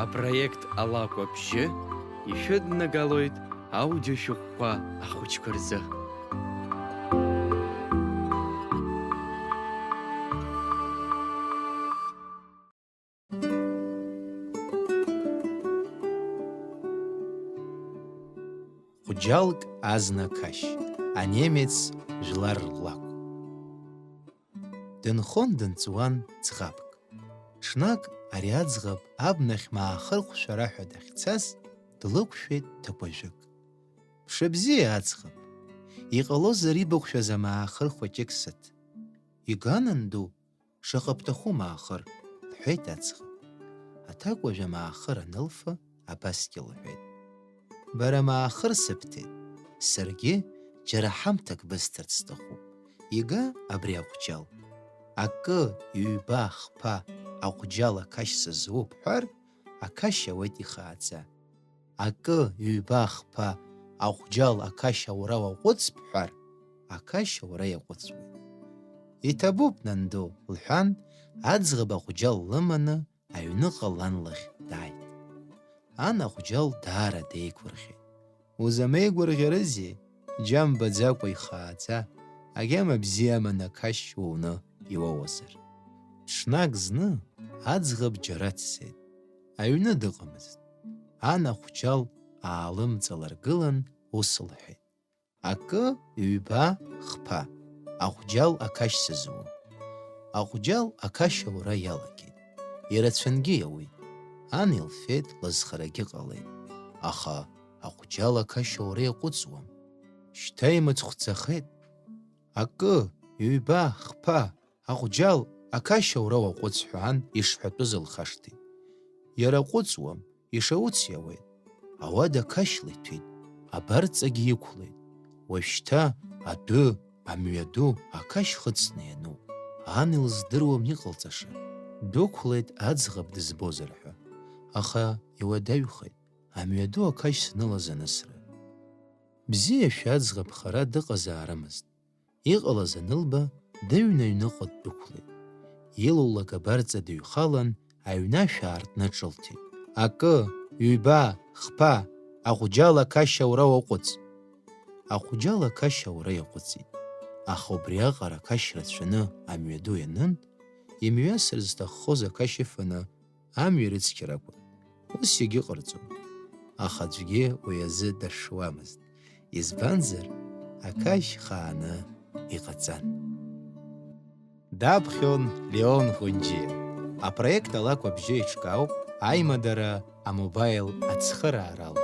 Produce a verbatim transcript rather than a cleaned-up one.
Апроект Алакә абжьы ишәыднагалоит аудиошәҟәқәа ахәыҷқәа рзы. Хәџьалк азна қашь, анемец жәлар рлакә. Дынхон-дынҵуан ӡӷабк. Ҽнак ари аӡӷаб абнахь маахырхәшәара ҳәа дахьцаз, длықәшәеит ҭакәажәык. Мшыбзиа, аӡӷаб! Иҟалозар ибықәшәаз амаахыр хәыҷык сыҭ. Ига, нанду, шаҟа бҭаху маахыр, лҳәеит аӡӷаб. Аҭакәажә амаахыр анылфа, абасгьы лҳәеит. Бара маахыр сыбҭеит, саргьы џьара ҳамҭак бысҭарц сҭахуп. Ига абри аҟәџьал. Акы, ҩба, хԥа, аҟәџьал ақашь сызуп бҳәар, ақашь ауеит ихааӡа. Акы, ҩба, хԥа, аҟәџьал ақашь аура уаҟәыҵ бҳәар, ақашь аура иаҟәыҵуеит. Иҭабуп, нанду, лҳәан, аӡӷаб аҟәџьал лыманы аҩныҟа лан лахь дааит. Ан аҟәџьал даара деигәырӷьеит. Узамеигәырӷьарызеи, џьа мбаӡакәа ихааӡа, агьама бзиа аман ақашь уны иуоуазар. Ҽнак зны аӡӷаб џьара дцеит. Аҩны дыҟамызт. Ан аҟәџьал аалымҵалыргылан, ус лҳәеит. Акы, ҩба, хԥа, аҟәџьал ақашь сызуам. Аҟәџьал ақашь аура иалагеит. Ирацәангьы иауеит. Ан илфеит, лызхарагьы ҟалеит. Аха аҟәџьал ақашь аура иаҟәыҵуам. Шьҭа имыцхәӡахеит. Акы, ҩба, хԥа, аҟәџьал, ақашь аура уаҟәыҵ ҳәа ан ишҳәатәыз лхашҭит. Иара ҟәыҵуам, ишауц иауеит. Ауада ақашьла иҭәит, абарҵагьы иқәлеит. Уажәшьҭа адәы, амҩаду ақашь хыҵны иануп. Ан илыздыруам иҟалҵаша. Дәықәлеит аӡӷаб дызбозар ҳәа. Аха иуадаҩхеит, амҩаду ақашь санылаз анысра. Бзиашәа аӡӷаб хара дыҟазаарымызт. Иҟалаз анылба, дыҩны аҩныҟа ддәықәлеит. Илулак абарҵа дыҩхалан, аҩны ашә аартны ҿылҭит. Акы, ҩба, хԥа, аҟәџьал ақашь аура уаҟәыҵ! Аҟәџьал ақашь аура иаҟәыҵит. Аха убриаҟара ақашь рацәаны амҩаду ианын, имҩасыр зҭаххоз ақашь ыфаны амҩа ирыцқьар акәын. Ус иагьыҟарҵон. Аха аӡәгьы уи азы дашшуамызт. Избанзар, ақашь хааны иҟаҵан. Даԥхьон Леон Ӷәынџьиа. Апроект Алакә абжьы еиҿкаауп аимадара амобаил ацхыраарала.